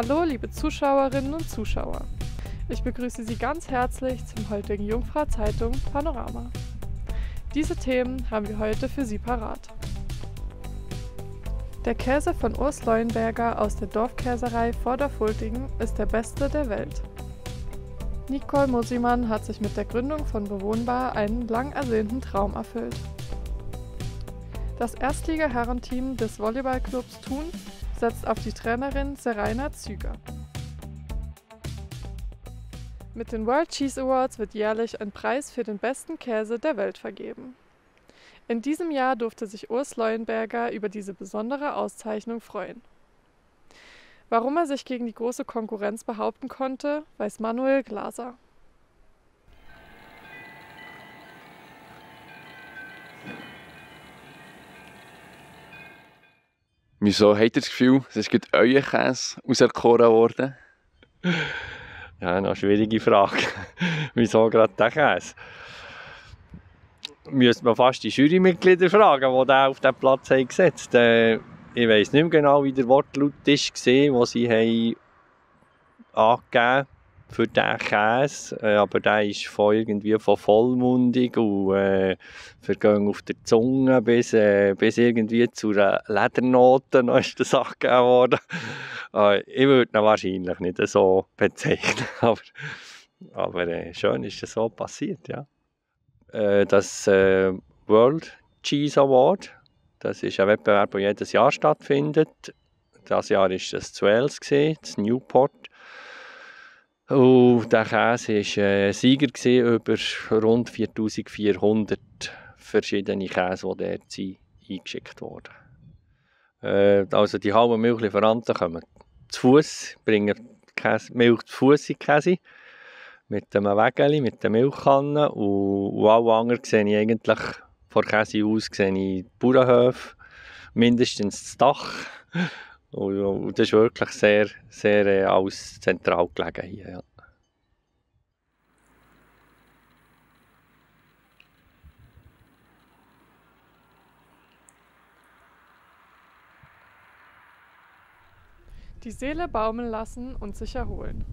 Hallo liebe Zuschauerinnen und Zuschauer. Ich begrüße Sie ganz herzlich zum heutigen Jungfrau Zeitung Panorama. Diese Themen haben wir heute für Sie parat. Der Käse von Urs Leuenberger aus der Dorfkäserei Vorderfultingen ist der beste der Welt. Nicole Mosimann hat sich mit der Gründung von Bewohnbar einen lang ersehnten Traum erfüllt. Das Erstliga-Herrenteam des Volleyballclubs Thun setzt auf die Trainerin Seraina Züger. Mit den World Cheese Awards wird jährlich ein Preis für den besten Käse der Welt vergeben. In diesem Jahr durfte sich Urs Leuenberger über diese besondere Auszeichnung freuen. Warum er sich gegen die große Konkurrenz behaupten konnte, weiß Manuel Glaser. Wieso habt ihr das Gefühl, es ist gerade euer Käse auserkoren worden? Ja, eine schwierige Frage. Wieso gerade der Käse? Müsste man fast die Jurymitglieder fragen, die den auf diesen Platz haben gesetzt haben. Ich weiss nicht mehr genau, wie der Wortlaut war, wo sie angegeben für diesen Käse. Aber der ist irgendwie von vollmundig und vergehen auf der Zunge bis irgendwie zu einer Ledernote noch ist das angegeben worden. Ich würde ihn wahrscheinlich nicht so bezeichnen, aber schön ist es so passiert, ja. Das World Cheese Award, das ist ein Wettbewerb, der jedes Jahr stattfindet. Dieses Jahr war das in Wales, in Newport. Und der Käse war Sieger über rund 4400 verschiedene Käse, die dort eingeschickt wurden. Also die halben Milchlieferanten kommen zu Fuss, bringen Milch zu Fuss in den Käse mit einem Wägeli, mit der Milchkanne und alle anderen sehe ich eigentlich von Käse aus die Bauernhöfe, mindestens das Dach. Und das ist wirklich sehr, sehr alles zentral gelegen hier. Ja. Die Seele baumeln lassen und sich erholen.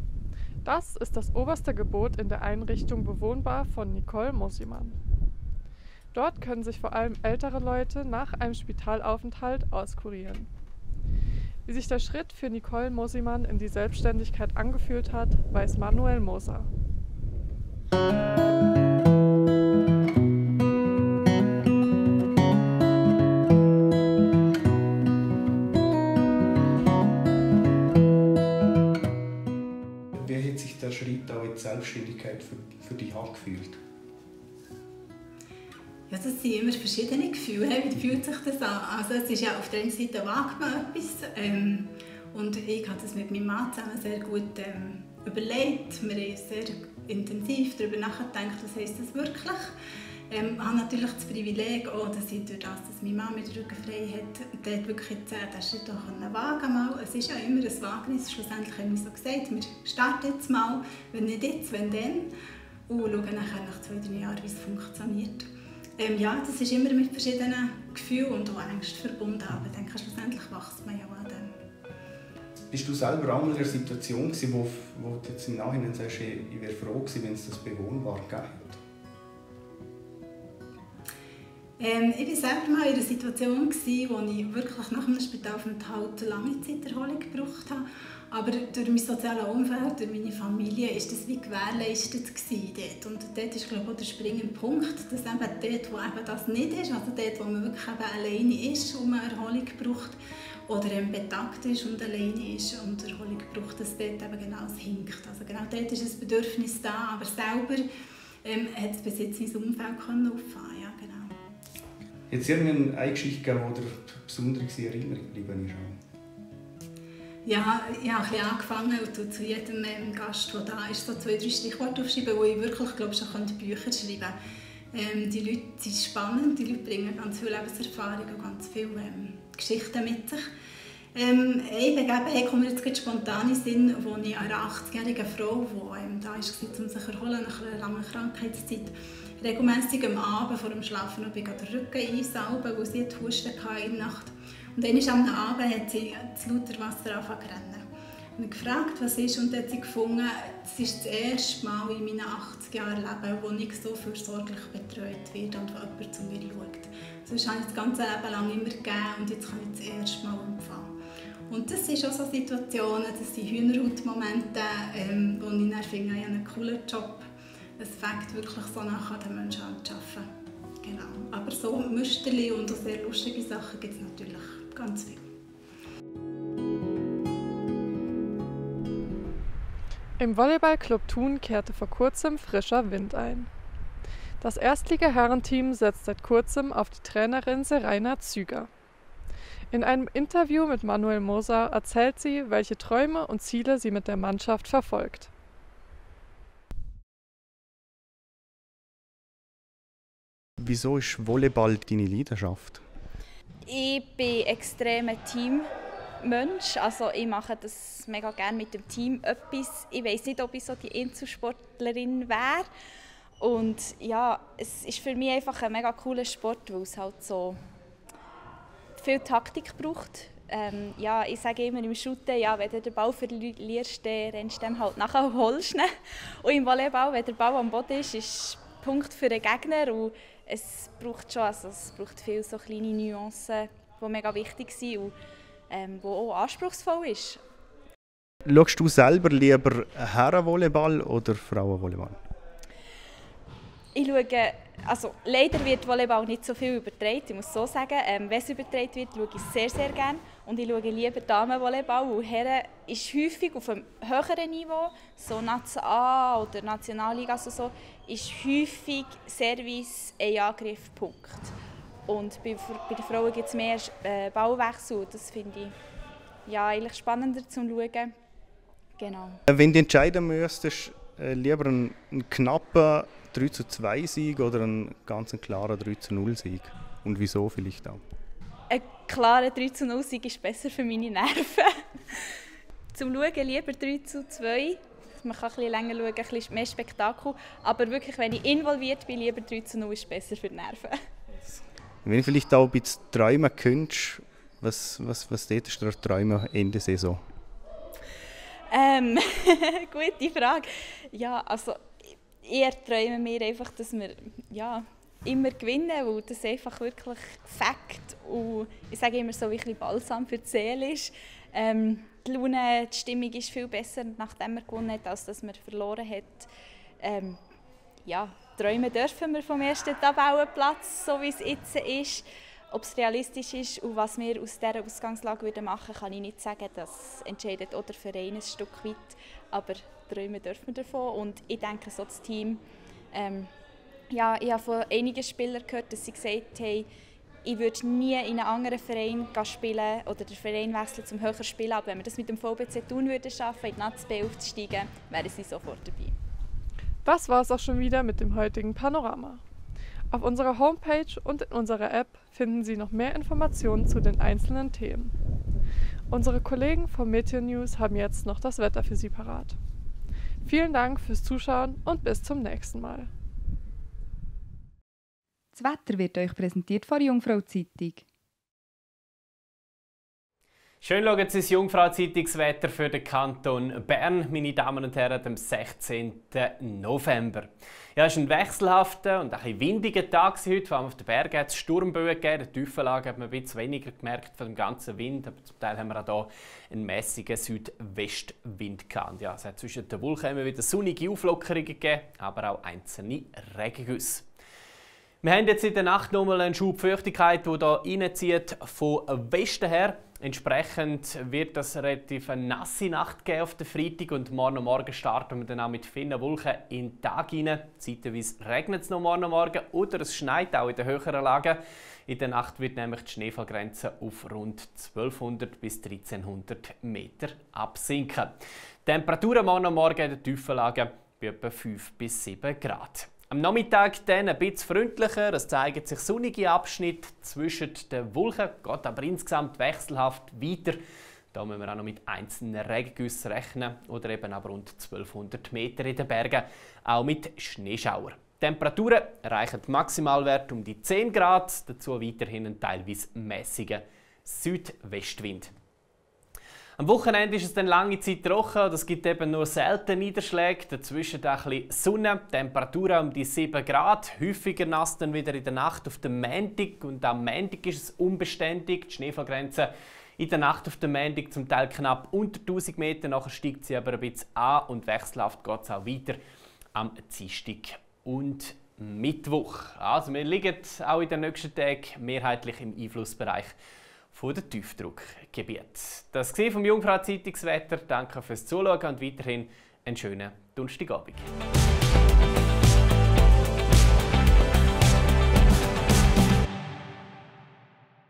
Das ist das oberste Gebot in der Einrichtung Bewohnbar von Nicole Mosimann. Dort können sich vor allem ältere Leute nach einem Spitalaufenthalt auskurieren. Wie sich der Schritt für Nicole Mosimann in die Selbstständigkeit angefühlt hat, weiß Manuel Moser. Wie hat sich der Schritt auch in die Selbstständigkeit für dich angefühlt? Ja, das sind immer verschiedene Gefühle. Wie fühlt sich das an? Also es ist ja auf der einen Seite wagt man etwas und ich habe das mit meinem Mann zusammen sehr gut überlegt. Wir haben sehr intensiv darüber nachgedacht, was heisst das wirklich. Ich habe natürlich das Privileg, auch, dass ich durch das, dass mein Mann mir den Rücken frei hat, dort wirklich jetzt den Schritt auch wagen mal. Es ist ja immer ein Wagnis. Schlussendlich haben wir so gesagt, wir starten jetzt mal, wenn nicht jetzt, wenn dann. Und schauen nachher nach 2-3 Jahren, wie es funktioniert. Ja, das ist immer mit verschiedenen Gefühlen und auch Ängsten verbunden, aber ich denke, schlussendlich wächst man ja an dem. Bist du selber auch in einer Situation, wo du jetzt im Nachhinein sagst, ich wäre froh gewesen, wenn es das Bewohnbar gegeben hätte? Ich war selber mal in einer Situation, wo ich wirklich nach einem Spitalaufenthalt lange Zeit Erholung gebraucht habe. Aber durch mein soziales Umfeld, durch meine Familie, war das wie gewährleistet dort. Und dort ist, glaube ich, auch der springende Punkt, dass eben dort, wo eben das nicht ist, also dort, wo man wirklich eben alleine ist und man Erholung braucht, oder betagt ist und alleine ist und Erholung braucht, dass dort eben genau es hinkt. Also genau dort ist ein Bedürfnis da, aber selber hat es bis jetzt mein Umfeld auffahren. Ja, genau. Hat es irgendeine Geschichte gegeben, die dir besonders in Erinnerung geblieben ist? Ja, ich habe ein bisschen angefangen und zu jedem Gast, der da ist, so 2-3 Stichworte aufschreiben, wo ich wirklich glaube, schon Bücher schreiben kann. Die Leute sind spannend, die Leute bringen ganz viel Lebenserfahrung und ganz viele Geschichten mit sich. Eine Begebenheit kommt mir jetzt spontan in den Sinn, wo ich einer 80-jährigen Frau, die da war, um sich zu erholen nach einer langen Krankheitszeit, regelmässig am Abend vor dem Schlafen noch den Rücken einsaugen, weil sie Husten hatte in der Nacht. Und dann am Abend hat sie das lauter Wasser angefangen zu rennen. Und gefragt, was ist, und dann hat sie gefunden, es ist das erste Mal in meinen 80 Jahren Leben, wo ich so fürsorglich betreut werde und wo jemand zu mir schaut. Sonst habe ich das ganze Leben lang immer gegeben und jetzt kann ich das erste Mal empfangen. Und das sind auch so Situationen, das sind Hühnerhautmomente, wo ich dann finde, ich habe einen coolen Job. Es fängt wirklich so nach an den Menschen an zu arbeiten. Genau. Aber so Müsterli und auch sehr lustige Sachen gibt es natürlich ganz viel. Im Volleyballclub Thun kehrte vor kurzem frischer Wind ein. Das Erstliga-Herrenteam setzt seit kurzem auf die Trainerin Seraina Züger. In einem Interview mit Manuel Moser erzählt sie, welche Träume und Ziele sie mit der Mannschaft verfolgt. Wieso ist Volleyball deine Leidenschaft? Ich bin extremer Teammensch, also ich mache das mega gerne mit dem Team etwas. Ich weiß nicht, ob ich so die Einzelsportlerin wäre. Und ja, es ist für mich einfach ein mega cooler Sport, weil es halt so viel Taktik braucht. Ja, ich sage immer im Shooten, ja, wenn du den Ball verlierst, dann rennst du dem halt nachher und holst ihn. Und im Volleyball, wenn der Ball am Boden ist, ist es Punkt für den Gegner. Und es braucht schon, also es braucht viele so kleine Nuancen, die mega wichtig sind und die auch anspruchsvoll ist. Schaust du selber lieber Herrenvolleyball oder Frauenvolleyball? Ich schaue, also leider wird Volleyball nicht so viel übertragen, ich muss so sagen. Wenn es übertragen wird, schaue ich sehr, sehr gerne. Und ich schaue lieber Damenvolleyball, weil Herren ist häufig auf einem höheren Niveau, so Nazi A oder Nationalliga, also so, ist häufig Service ein Angriff, Punkt. Und bei den Frauen gibt es mehr Ballwechsel, das finde ich ja, eigentlich spannender zu schauen. Genau. Wenn du entscheiden müsstest, lieber einen knappen 3:2-Sieg oder einen ganz klaren 3:0-Sieg? Und wieso vielleicht auch? Ein klarer 3:0-Sieg ist besser für meine Nerven. Zum Schauen lieber 3:2. Man kann ein bisschen länger schauen, ein bisschen mehr Spektakel. Aber wirklich, wenn ich involviert bin, lieber 3:0 ist besser für die Nerven. Wenn du vielleicht auch ein bisschen träumen könntest, was tätest du träumen Ende Saison? Gute Frage. Ja, also eher träumen wir einfach, dass wir ja, immer gewinnen, weil das einfach wirklich Fakt und ich sage immer so, wie ein bisschen Balsam für die Seele ist. Die Laune, die Stimmung ist viel besser, nachdem man gewonnen hat, als dass man verloren hat. Ja, träumen dürfen wir vom ersten Tabellenplatz, so wie es jetzt ist. Ob es realistisch ist und was wir aus dieser Ausgangslage machen würden, kann ich nicht sagen. Das entscheidet auch der Verein ein Stück weit. Aber träumen dürfen wir davon. Und ich denke, so das Team, ja, ich habe von einigen Spielern gehört, dass sie gesagt haben, ich würde nie in einen anderen Verein spielen oder den Verein wechseln zum höheren Spielen. Aber wenn wir das mit dem VBC Thun würden schaffen, in die Nazi B aufzusteigen, wären sie sofort dabei. Das war es auch schon wieder mit dem heutigen Panorama. Auf unserer Homepage und in unserer App finden Sie noch mehr Informationen zu den einzelnen Themen. Unsere Kollegen vom Meteo News haben jetzt noch das Wetter für Sie parat. Vielen Dank fürs Zuschauen und bis zum nächsten Mal. Das Wetter wird euch präsentiert von Jungfrau Zeitung. Schön schauen Sie das Jungfrau-Zeitungswetter für den Kanton Bern, meine Damen und Herren, am 16. November. Ja, es war ein wechselhafter und ein bisschen windiger Tag heute. Vor allem auf den Bergen hat es Sturmböen gegeben. In der Tiefenlage hat man ein bisschen weniger gemerkt von dem ganzen Wind. Aber zum Teil haben wir auch hier einen mäßigen Südwestwind gehabt. Ja, es hat zwischen den Wolken immer wieder sonnige Auflockerungen gegeben, aber auch einzelne Regengüsse. Wir haben jetzt in der Nacht nochmal eine Schub Feuchtigkeit, die hier reinzieht von Westen her. Entsprechend wird das eine relativ nasse Nacht geben auf den Freitag und morgen starten wir dann auch mit vielen Wolken in den Tag hinein. Zeitweise regnet es noch morgen oder es schneit auch in den höheren Lagen. In der Nacht wird nämlich die Schneefallgrenze auf rund 1200 bis 1300 Meter absinken. Die Temperaturen morgen in den tiefen Lagen bei etwa 5 bis 7 Grad. Am Nachmittag dann ein bisschen freundlicher, es zeigen sich sonnige Abschnitte zwischen den Wolken, geht aber insgesamt wechselhaft weiter. Da müssen wir auch noch mit einzelnen Regengüssen rechnen oder eben aber rund 1200 Meter in den Bergen, auch mit Schneeschauer. Die Temperaturen erreichen Maximalwert um die 10 Grad, dazu weiterhin ein teilweise mäßiger Südwestwind. Am Wochenende ist es dann lange Zeit trocken und es gibt eben nur selten Niederschläge. Dazwischen ein bisschen Sonne, Temperaturen um die 7 Grad. Häufiger nass dann wieder in der Nacht auf dem Montag. Und am Montag ist es unbeständig. Die Schneefallgrenze in der Nacht auf dem Montag zum Teil knapp unter 1000 Meter. Nachher steigt sie aber ein bisschen an und wechselhaft geht es auch weiter am Dienstag und Mittwoch. Also wir liegen auch in den nächsten Tagen mehrheitlich im Einflussbereich der Tiefdruckgebiete. Das war vom Jungfrau Zeitungswetter. Danke fürs Zuschauen und weiterhin einen schönen Donnerstagabend.